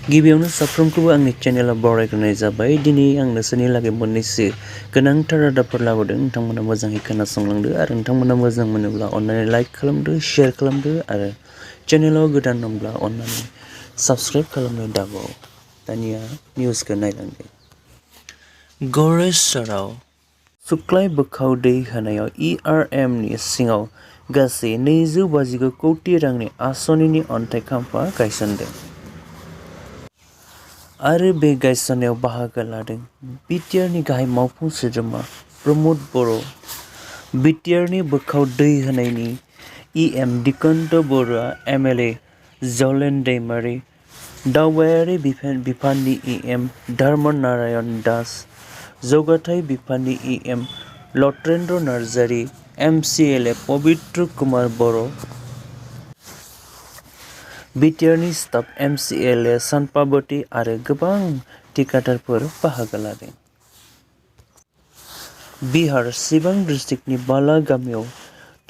गिबियावनो साफ्रोमखौबो आंनि चेनेलाव बरायग्रोनाय जाबाय। दिनै आं नोंसोरनि लागै मोननैसो गोनांथार रादाबफोर लाबोदों। नोंथांमोना मोजाङै खोनासंलांदो आरो नोंथांमोना मोजां मोनोब्ला अन्नानै लाइक खालामदो, शेयार खालामदो आरो चेनेलाव गोदान दंब्ला अन्नानै साबस्क्राइब खालामनो दाबाव। दानिया निउसखौ नायलांदो। गरेस्वराव सुक्लाय बोखाव दै होनायाव ERMनि सिङाव गासै 259 कौटि रांनि आसनिनि अन्थाइ खाम्फा गायसनदों। आरो बे गायसननायाव बाहागो लादों बिटिआरनि गाहाय मावफुं सोद्रोमा प्रमद बर', बिटिआरनि बोखाव दै होनायनि EM दिगन्त बरुवा, MLA जलेन दैमारि, दावबायारि बिफाननि EM धर्म नारायण दास, जौगाथाय बिफाननि EM लतेन्द्र नार्जारि, MCLA पबित्र कुमार बर', बिटिआरनि स्टाफ MCLA सानपाबती आरो गोबां थिखादारफोर बाहागो लादों। बिहार सिबां डिस्ट्रिक्टनि बाला गामियाव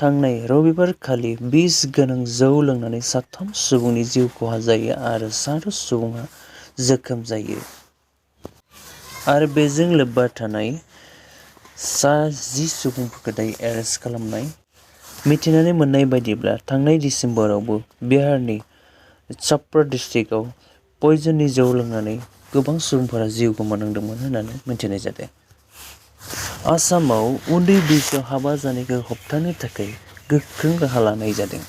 थांनाय रबिबारखालि बिस गोनां जौ लोंनानै साथाम सुबुंनि जिउ खहा जायो आरो 6 सुबुङा जोखोम जायो। आरो बेजों लोब्बा थानाय 10 सुबुंफोरखौ दायो एरेस्ट खालामनाय। मिथिनानै मोननाय बायदिब्ला थांनाय डिसेम्बरावबो बिहारनि छपरा डिस्ट्रिक्टआव पयजननि जौ लोंनानै गोबां सुबुंफोरा जिउ गोमानांदोंमोन होननानै मिथिनाय जादों। आसामाव उन्दै बैसोआव हाबा जानायखौ होबथानो थाखाय गोख्रों राहा लानाय जादों।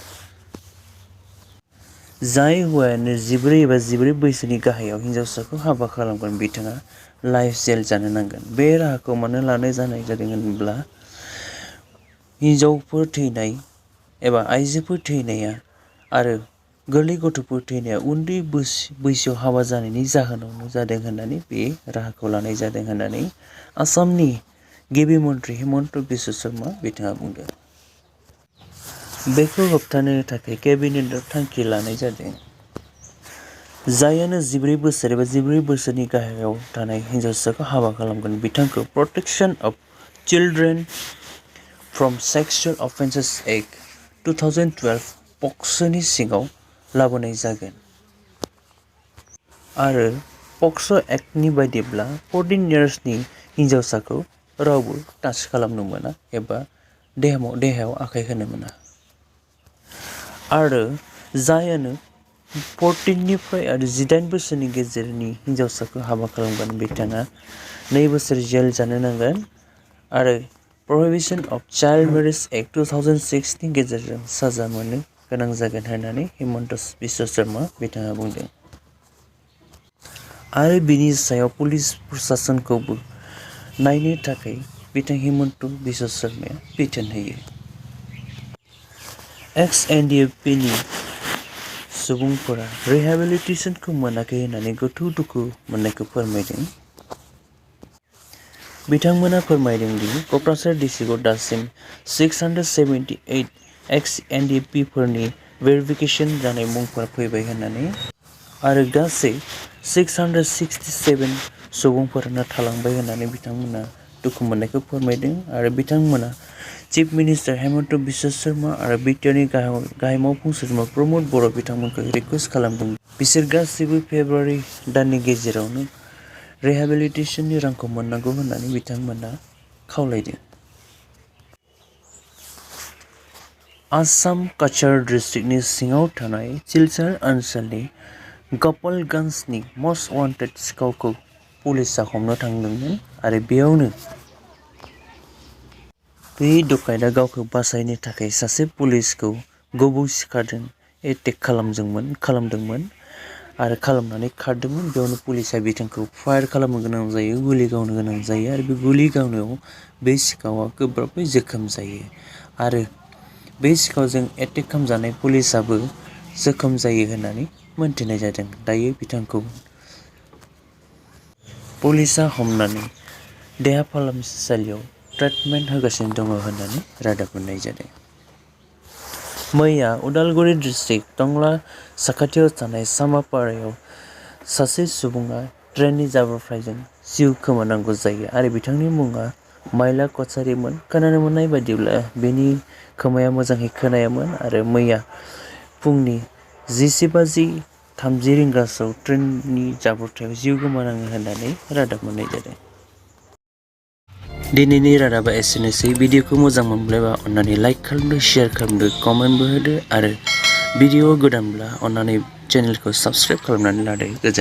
जाय हौवायानो 14 एबा 14 बैसोनि गाहायाव हिनजावसाखौ हाबा खालामगोन बिथाङा लाइफ जेल जानो नांगोन। बे राहाखौ मानो लानाय जानाय जादों होनब्ला हिनजावफोर थैनाय एबा आइजोफोर थैनाया आरो गोरलै गथ'फोर थैनाया उन्दै बैसोआव हाबा जानायनि जाहोनावनो जादों होननानै बे राहाखौ लानाय जादों होननानै आसामनि गिबि मन्थ्रि हिमन्त बिश्व शर्मा बिथाङा बुंदों। बेखौ होबथानो थाखाय केबिनेटआव थांखि लानाय जादों। जायानो 14 बोसोर एबा 14 बोसोरनि गाहायाव थानाय हिनजावसाखौ हाबा खालामगोन बिथांखौ protection of children from sexual offences act 2012 पक्स'नि सिङाव लाबोनाय जागोन। आरो पक्स' एक्टनि बायदिब्ला 14 इयार्सनि हिनजावसाखौ रावबो टाच खालामनो मोना एबा देहायाव आखाइ होनो मोना। आरो जायानो 14निफ्राय आरो 18 बोसोरनि गेजेरनि हिनजावसाखौ हाबा खालामगोन बिथाङा 2 बोसोर जेल जानो नांगोन आरो प्रहिबिशन अफ चाइल्ड मेरिज एक्ट 2006 नि गेजेरजों साजा मोननो गोनां जागोन होननानै हिमन्त बिश्व शर्मा बिथाङा बुंदों। आरो बिनि सायाव पुलिस प्रशासनखौबो नायनो थाखाय बिथां हिमन्त बिश्व शर्माया बिथोन होयो। NDFB नि सुबुंफोरा रिहेबिलिटेसनखौ मोनाखै होननानै गोथौ दुखु मोननायखौ फोरमायदों। बिथांमोना फोरमायदों दि क'क्राझार डिस्ट्रिक्टआव दासिम 678 NDFB फोरनि भेरिफिकेसन जानाय मुंफोरा फैबाय होननानै आरो गासै 667 सुबुंफोरानो थालांबाय होननानै बिथांमोना दुखु मोननायखौ फोरमायदों। आरो बिथांमोना चिफ मिनिस्टार हिमन्त बिश्व शर्मा आरो बिटिआरनि गाहाय मावफुं सोद्रोमा प्रमद बर' बिथांमोनखौ रिकुवेस्ट खालामदों बिसोर गासैबो फेब्रुवारि दाननि गेजेरावनो रिहेबिलिटेसननि रांखौ मोननांगौ होननानै बिथांमोना खावलायदों। आसाम काछार डिस्ट्रिक्टनि सिङाव थानाय सिलचर ओनसोलनि गपालगन्जनि मस्ट वान्टेड सिखावखौ पुलिसआ हमनो थांदोंमोन आरो बेयावनो बे डकाइतआ गावखौ बासायनो थाखाय सासे पुलिसखौ गोबौ सिखाजों एटेक खालामदोंमोन आरो खालामनानै खारदोंमोन। बेयावनो पुलिसआ बिथांखौ फायार खालामनो गोनां जायो, गुलि गावनो गोनां जायो आरो बे गुलि गावनायाव बे सिखावआ गोब्राबै जोखोम जायो आरो बे सिखावजों एटेक खालामजानाय पुलिसआबो जोखोम जायो होननानै मोनथिनाय जादों। दायो बिथांखौ पुलिसआ हमनानै देहा फाहामसालियाव ट्रिटमेन्ट होगासिनो दङ होननानै रादाब मोननाय जादों। मैया उदालगुरि डिस्ट्रिक्ट टंला साखाथियाव थानाय सामापारायाव सासे सुबुङा ट्रेननि जाब्रबथायजों जिउ खोमानांगौ जायो आरो बिथांनि मुङा माइला कछारीमोन। खोनानो मोननाय बायदिब्ला बेनि खोमाया मोजाङै खोनायामोन आरो मैया फुंनि 11:50 30 रिंगासोआव ट्रेननि जाब्रबथायाव जिउ गोमानाङो होननानै रादाब मोननाय जादों। दिनैनि रादाबा एसेनोसै। भिडिअखौ मोजां मोनब्लाबा अन्नानै लाइक खालामदो, शेयार खालामदो, कमेन्टबो होदो आरो भिडिअ गोदानब्ला अन्नानै चेनेलखौ साबस्क्राइब खालामनानै लादो। गोजोन्थों।